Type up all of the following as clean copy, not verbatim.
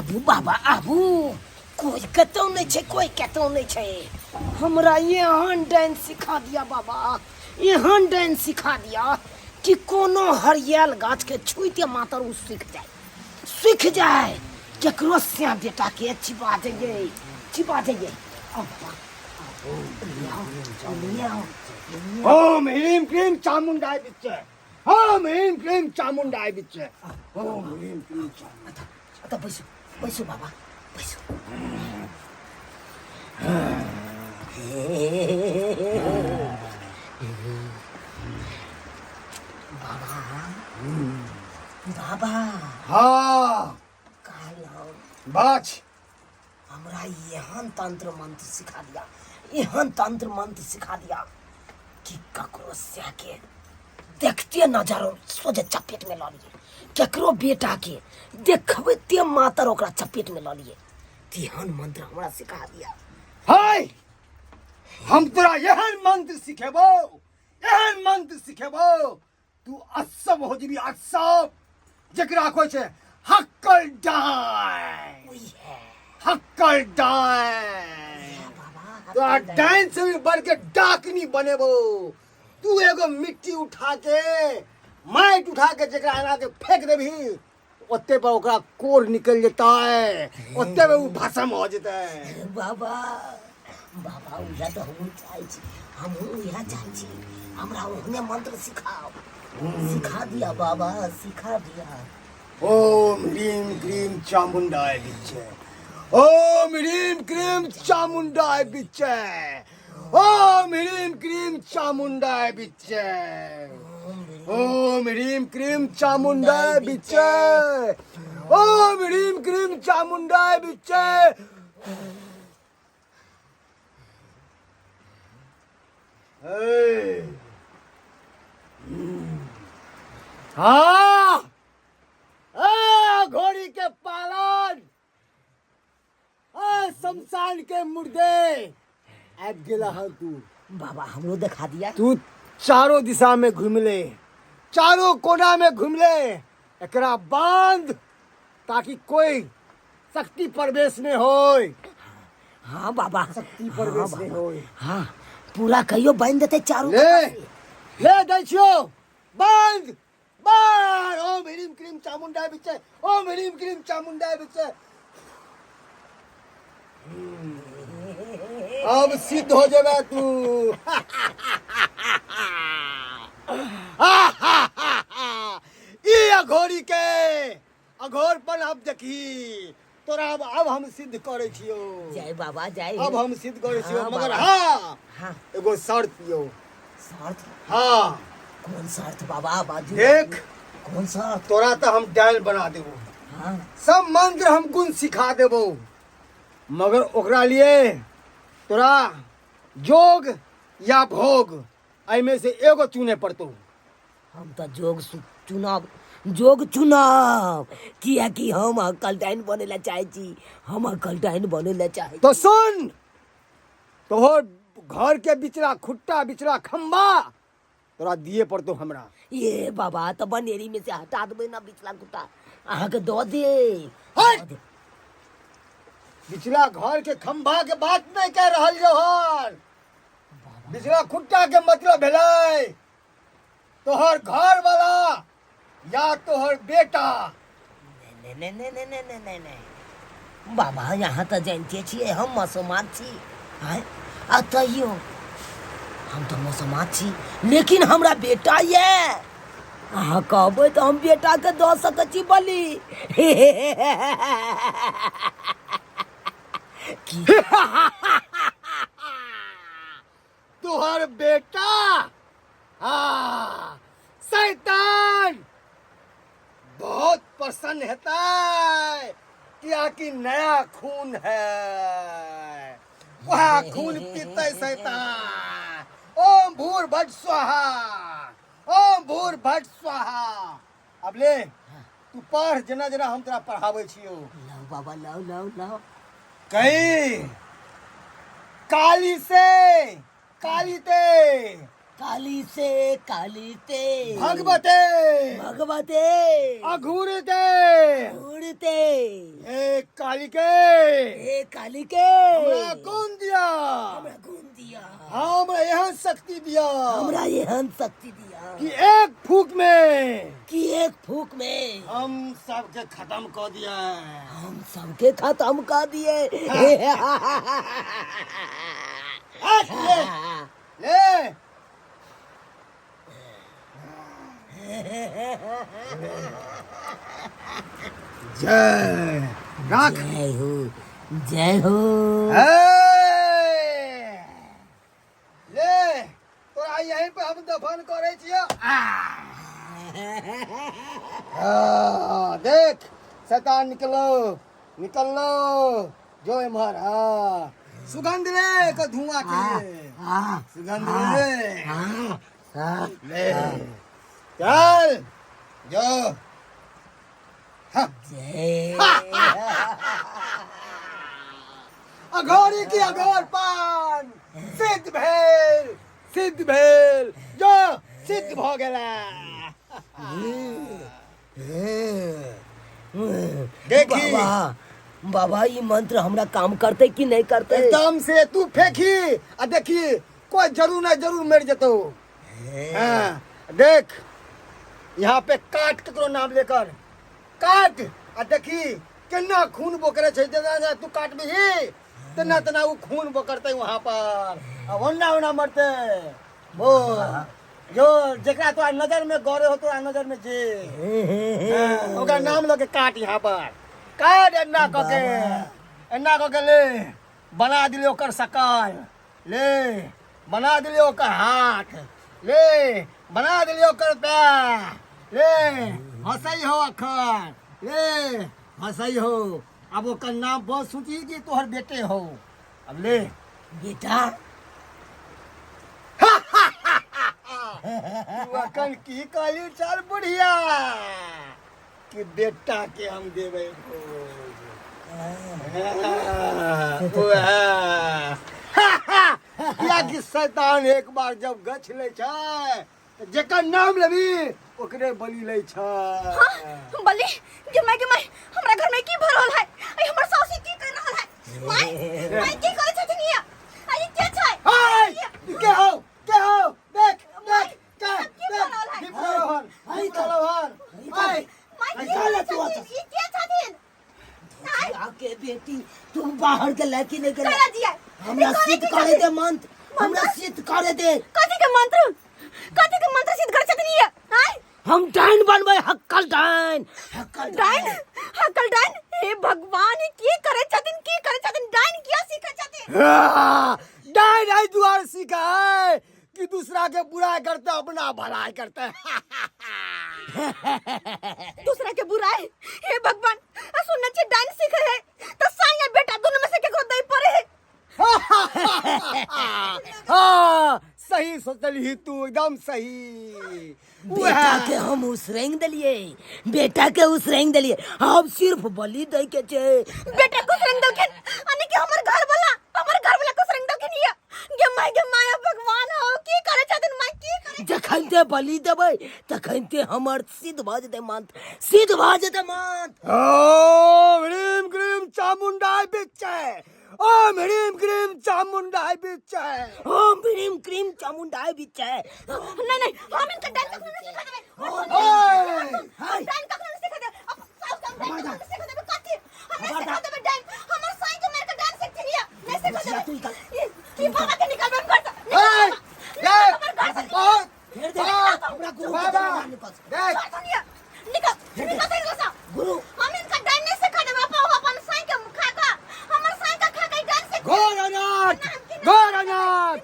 आबू बाबा आबू, कोई कतौ नहि छै, कोई कतौ नहि छै। हमरा एहन डांस सिखा दिया बाबा, एहन डांस सिखा दिया कि कोनो हरियल गाछ के छुइते मातर ओ सूखि जाय, सूखि जाय। केकरो से बेटा के चिबा जइयै, चिबा जइयै। आउ बाबा, आबू, लियाउ, लियाउ, लियाउ। ओम ह्रीम क्रीम चामुंडाय विच्चे, ओम ह्रीम क्रीम चामुंडाय विच्चे, ओम ह्रीम क्रीम चामुंडा। अतः बैसू, बैसू बाबा, बैसू। बाबा, बाबा। हाँ। कहलहुँ। बाछ। हमरा एहन तंत्र मंत्र सिखा दिया, एहन तंत्र मंत्र सिखा दिया कि ककरो के देखते नजर सोझे चपेट में लऽ लिए, केकरो बेटा के देखबे ते मातर ओकरा चपेट में लऽ लिए, तेहन मंत्र हमरा सिखा दिया। हाय, हम तोरा एहन मंत्र सिखेबो, एहन मंत्र सिखेबो, तू असब हो जेबी, असब, जकरा कहै छै हक्कल डाइन। हक्कल डाइन। तोरा डाइन से भी बढ़ के डाकनी बनेबो। तू एगो मिट्टी उठा के, माटि उठा के जकरा एना के फेंक देबही, ओते पर ओकरा कोर निकल जेतै, ओते में उ भस्म हो जेतै। बाबा, बाबा, उएह तऽ हमहूँ चाहै छी, हमहूँ उएह चाहै छी। हमरा ओहने मंत्र सिखाओ, सिखा दिया बाबा, सिखा दिया। ओम ह्रीम क्रीम चामुंडाय विच्चे, ओम ह्रीम क्रीम चामुंडाय विच्चे, ओम ह्रीम क्रीम चामुंडाय विच्चे, ओम ह्रीम क्रीम चामुंडाय विच्चे, ओम ह्रीम क्रीम चामुंडाय विच्चे। हाँ, घोड़ी के पालन, आ शमशान के मुर्दे, आबि गेला हन तू। बाबा, हमरो देखा दिया। तू चारों दिशा में घुमले, चारों कोना में घुमले, एकरा बांध ताकि कोई शक्ति प्रवेश नहीं होय। हाँ बाबा। शक्ति प्रवेश हाँ नहीं बाबा। होय। हाँ, पूरा कहियो बांध देते चारों। ले ले, दै छियो, बांध बांध। ओम ह्रीम क्रीम चामुंडा बिचे, ओम ह्रीम क्रीम चामुंडा बिचे। अब सिद्ध हो जेबे तू। ई अघोरी के अघोर पर अब देखी तोरा। अब हम सिद्ध करे छियो। जय बाबा, जय। अब हम सिद्ध करे छियो। हाँ, मगर बाबा। हाँ। हाँ। एगो शर्त यो। शर्त? हाँ। कौन शर्त बाबा? बाजू। देख। कौन शर्त? तोरा तो हम डायल बना देबो। हाँ। सब मंत्र हम गुण सिखा देबो, मगर ओकरा लिए तोरा जोग या भोग एहिमे से एगो चुने पड़तो। हम तऽ जोग चुनब, जोग चुनब, कियाकि हम अकल डाइन बने ला चाहै छी, हम अकल डाइन बने ला चाहै। तो सुन, तोहर घर के बिचला खुट्टा, बिचला खम्बा तोरा दिए पड़तो हमरा। ये बाबा, तऽ बनेरी में से हटा देबै ना बिचला खुट्टा, अहाँके दऽ दे। हट! बिचला घर के खम्भा के बात नहीं कह रहल जोहर, बिचला खुट्टा के मतलब भेलै तोहर घर वाला या तोहर बेटा। नहीं नहीं नहीं नहीं नहीं नहीं नहीं नहीं बाबा, यहाँ तऽ जानिते छियै हम मसोमात छी। आँय, आ तैयो हम तऽ मसोमात छी, लेकिन हमरा बेटा यऽ, अहाँ कहबै तऽ हम बेटाके दऽ सकै छी बलि। की तोहर बेटा? हाँ, शैतान बहुत प्रसन्न हेतै, कियाकि नया खून है, वह खून पीतै शैतान। ओम भूर भट स्वाहा, ओम भूर भट स्वाहा। अब ले, तू पढ़ जेना जेना हम तोरा पढ़ाबै छियौ। लाओ बाबा, लाओ लाओ लाओ। कही, काली से काली ते, काली से काली ते, भगवते, भगवते, अघूरते, उड़ते। हे काली। काली के, हे काली के, हमरा गुण दिया, हमरा गुण दिया, हमरा एहन शक्ति दिया, हमरा एहन शक्ति दिया कि एक फूक में, कि एक फूक में हम सबके खत्म कर दिया, हम सबके खत्म कर दिए। ले, ले। जय राख। जय हो, जय हो। ए, ले तोरा यहीं पे हम दफन करे छियो। आ, देख शैतान निकलो निकलो जो एम्हर। हाँ सुगंध ले के धुआं के सुगंध ले ले चल जो। हाँ। जय अघोरी की अघोर पान सिद्ध भेल, सिद्ध भेल, जो सिद्ध भ गेला। देखी। बाबा, बाबा ई मंत्र हमरा काम करते कि नहीं करते? एकदम से तू फेंकी आ देखी कोई जरूर ना जरूर मर जतो। हाँ, देख यहाँ पे काट ककरो नाम लेकर काट आ देखी केना खून बोकरे छै, जेना जेना तू काटबिही तेना तेना ओ खून बोकरतै वहाँ पर आ ओना ओना मरतै। बोल जो जेकरा तोरा नजर में गौरे हो, तोरा नजर में जे, हाँ, ओकरा नाम लऽ के काट यहाँ पर काट, एना कऽ के एना कऽ के ले बना दिले ओकर शकल, ले बना दिले ओकर हाथ, ले बना दिले ओकर पैर, ले हंसै हो अखन, ले हंसै हो। अब ओकर नाम बहुत सोची कि तोहर बेटे हो। अब ले बेटा तू अखन की कहली चल बुढ़िया कि बेटा के हम देबै भोज। कियाकि शैतान एक बार जब गछ लै छै तऽ जेकर नाम लेबी ओकरे बलि लै छै। बलि गे माय, गे माय, हमरा घर में की भ रहल है? आई हमर सासु की कर रहल है? माय, माय की करै छथिन हिया? आई के छै? हाय के हो, के हो? देख देख के की देख भऽ रहल है? की भऽ रहल की भऽ रहल? हाय माय की ऐसा करै ले तू छथिन? ई के छथिन? आके बेटी तू बाहर के लड़की नहीं गेला। करा दिया हमरा सिद्ध करे दे मंत्र, हमरा सिद्ध करे दे। कथी के मंत्र? कथी के मंत्र सिद्ध करै छथिन हिया? आय हम डाइन बनबै, हक्कल डाइन, हक्कल डाइन, हक्कल डाइन। हे भगवान, ई की करै छथिन, की करै छथिन? डाइन किया सीखै छथिन? डाइन एहि दुआरे सीखा है कि दूसरा के बुराई करते अपना भलाई करते। दूसरा के बुराई? हे भगवान, आ सुनने छी डाइन सीखे है त साइया बेटा दोनों में से केकरो दई पड़े है। हाँ सही सोचली तू, एकदम सही। बेटा के हम उसरेंग देलिए, बेटा के उसरेंग देलिए, अब सिर्फ बलि दै के छै। बेटा को उसरेंग देलखिन यानी कि हमर घर वाला, हमर घर वाला को उसरेंग देलखिन। हिया गे माय, गे माय, भगवान हो की करे छथिन माय, की करे? जखन ते बलि देबै तखन ते हमर सिद्ध भऽ जेतै मंत्र, सिद्ध भऽ जेतै मंत्र। ओम ह्रीम क्रीम चामुंडाय बिच्चे, ओम ह्रीम क्रीम चामुंडाय बिच्चे, ओम ह्रीम क्रीम चामुंडाय बिच्चे। नहीं नहीं, हम इनका डाइन कखनो नहीं सिखा देबै। ओए! डाइन कखनो नहीं सिखा देबै। अब साउस हम डाइन कखनो नहीं सिखा देबै। कथी हम नहीं सिखा देबै डाइन? हमर साई के मार के डाइन सिखथिन हिया नहीं सिखा देबै। ई बाबा के निकालबै हम घर से। ए, देख, बहुत, फेर दे बहुत, हमरा गुरु के बाबा, जमाना निकल। देख। छोड़ सुनिया, निकल निकल सही से। गुरु हम इनका डाइन नहीं सिखा देबै। अपन अपन साई के खा का, हमर साई का खा के डाइन सिख। घोर अनाथ, घोर अनाथ,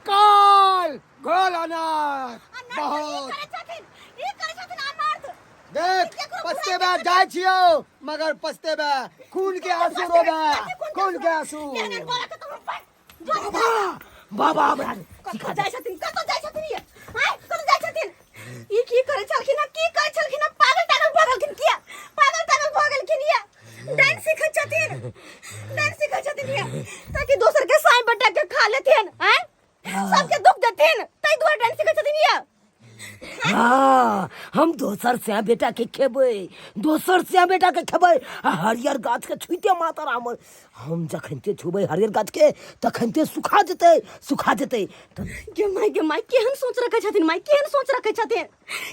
काल, घोर अनाथ, बहुत। ई करे छथिन, ई करे छथिन अनर्थ। देख पछतेबे जाइ छियौ मगर पछतेबे, खून के आंसू रोबे, खून के आंसू। बाबा, बाबा हमरा कतऽ जाइ छथिन, कतऽ जाइ छथिन ये? आँय, कतऽ जाइ छथिन? ई की करै छलखिन हँ, की करै छलखिन हँ? पागल तागल भऽ गेलखिन किया? पागल तागल भऽ गेलखिन ये? डाइन सीखै छथिन, डाइन सीखै छथिन ये ताकि दोसर के साई बटा के खा लेथिन। आँय, सबके दुख देथिन, ताहि दुआरे डाइन सीखै छथिन ये। हाँ, हम दोसर से बेटा के खेबै, दोसर से बेटा के खेबै आ हरियर गाछ के छुइते मातर हमर, हम जखनते छुबै हरियर गाछ के तखनते सुखा जेतै, सुखा जेतै। तऽ गे माय, गे माय, केहन सोच रखै छथिन माय, केहन सोच रखै छथिन?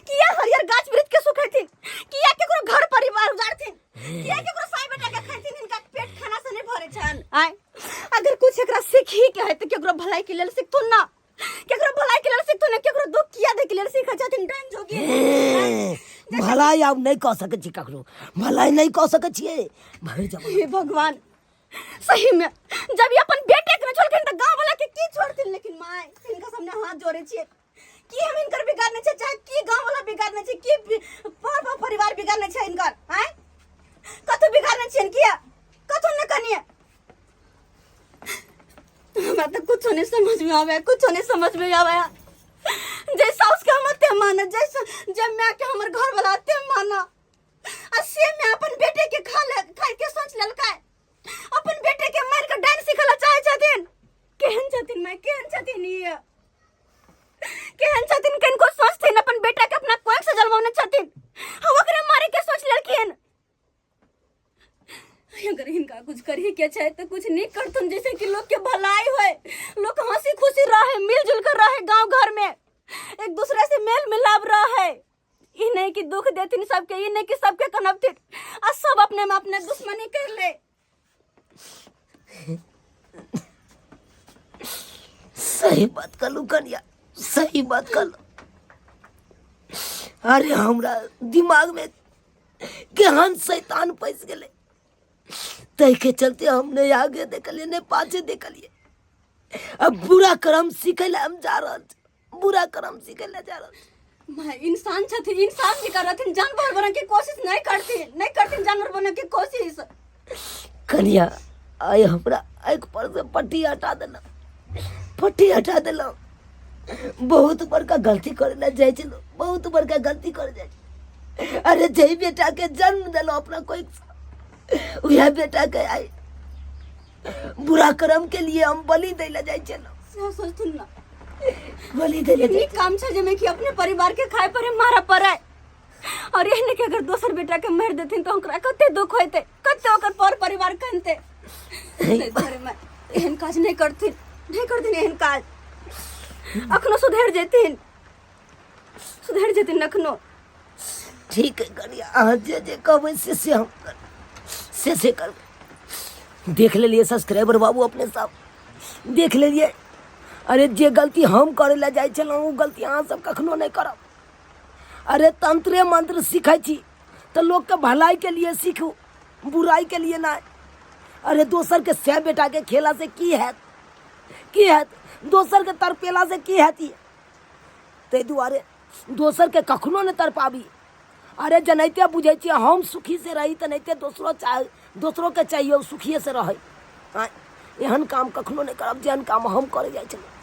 किया हरियर गाछ वृक्ष के सुखेथिन? किया केकरो घर परिवार उजाड़थिन? किया केकरो साई बेटा के खाइथिन? हिनका पेट खाना से नहीं भरे छन। आय अगर कुछ एकरा सीखी के है तो केकरो भलाई के लेल सीखथुन ना, केकरो भलाई के लेल सीखथुन ना, केकरो दुख किया दे के लेल सीखै छथिन डाइन जोगी। भलाई आब नहीं कह सकै छी, ककरो भलाई नहीं कह सकै छियै भरि जमाना। हे भगवान, सही में जब ये अपन बेटे के छोड़खिन त गांव वाला के की छोड़थिन? लेकिन माय हिनका सामने हाथ जोड़े छियै की हम हिनकर बिगाड़ने छै, चाहे की गांव वाला बिगाड़ने छै, की पर परिवार बिगाड़ने छै हिनकर? आय कतौ बिगाड़ने छियन? किया कतौ न कनिए? हमरा तो कुछो नहीं समझ में आवे, कुछो नहीं समझ में आवे। जे साउस के हम ते माना, जे जे माय के हमर घर वाला ते माना, आ से मैं अपन बेटे के खा ले, खाए के सोच लेलकै, अपन बेटे के मार के डांस सिखला चाहे छथिन। केहन छथिन मैं, केहन छथिन ई, केहन छथिन? किनको सोचथिन अपन बेटा के अपना कोख से जलवाने छथिन, हम ओकरे मारे के सोच लेलखिन। अगर हिनका कुछ करही के छै तो कुछ नीक करथुन, जैसे कि लोग के भलाई होए, लोग हंसी खुशी रहे, मिलजुल कर रहे, गांव घर में एक दूसरे से मेल मिलाप रहे। ई नहीं कि दुख देथिन सबके, ई नहीं कि सबके कनबथिन आ सब अपने में अपने दुश्मनी कर ले। सही बात कहलू कनिया, सही बात कहलू। अरे हमरा दिमाग में केहन शैतान पैस गेलै, ताहिके चलते हम नहि आगे देखलियै नहि पाछे देखलियै। अब बुरा कर्म सीखै लए हम जा रहल छी, बुरा कर्म सीखै लए जा रहल छी। माय इंसान छथिन, इंसान जी करथिन, जानवर बने के कोशिश नहीं करथिन, नहीं करथिन जानवर बने के कोशिश। कनिया आइ हमरा आँखि पर से पट्टी हटा देलहुँ, पट्टी हटा देलहुँ। बहुत बड़का गलती करे लए जाइ छलहुँ, बहुत बड़का गलती करे जाइ छलहुँ। अरे जाहि बेटाके जन्म देलहुँ अपना कोइ, उएह बेटाके आइ बुरा कर्म के लिए हम बलि दै लए जाइ छलहुँ। सेहो सोचथुन ना, बलि दै लए जाइ। नीक काम छै जाहिमे कि अपने परिवार के खाए पड़े मारऽ पड़े, और एहने के अगर दोसर बेटा के मारि देथिन तऽ ओकरा कते दुख होइतै, कते ओकर पर परिवार कनतै। ताहि दुआरे माय एहन काज नहि करथिन, नहि करथिन एहन काज। अखनो सुधरि जेथिन, सुधरि जेथिन अखनो। ठीक है कनिया, अहाँ जे जे कहबै से से हम करबै, से से करबै। देख लेलियै सब्सक्राइबर बाबू, अपने सब देख लेलियै। अरे जे गलती हम करै लए जाइ छलहुँ ओ गलती अहाँ सब कखनो नहि करब। अरे तंत्रे मंत्र सीखै छी तऽ लोकके भलाइके लिए सीखू, बुराइके लिए नहि। अरे दोसरके सै बेटाके खेलासँ की हैत, की हैत? दोसरके तड़पेलासँ की हैत? ई ताहि दुआरे दोसरके कखनो नहि तड़पाबी। अरे जेनाहिते बुझै छियै हम सुखी से रही तेनाहिते दोसरो चाहे, दोसरोके चाहिए ओ सुखिए से रहै। आँय, एहन काम कखनो नहि करब जेहन काम हम करै जाइ छलहुँ।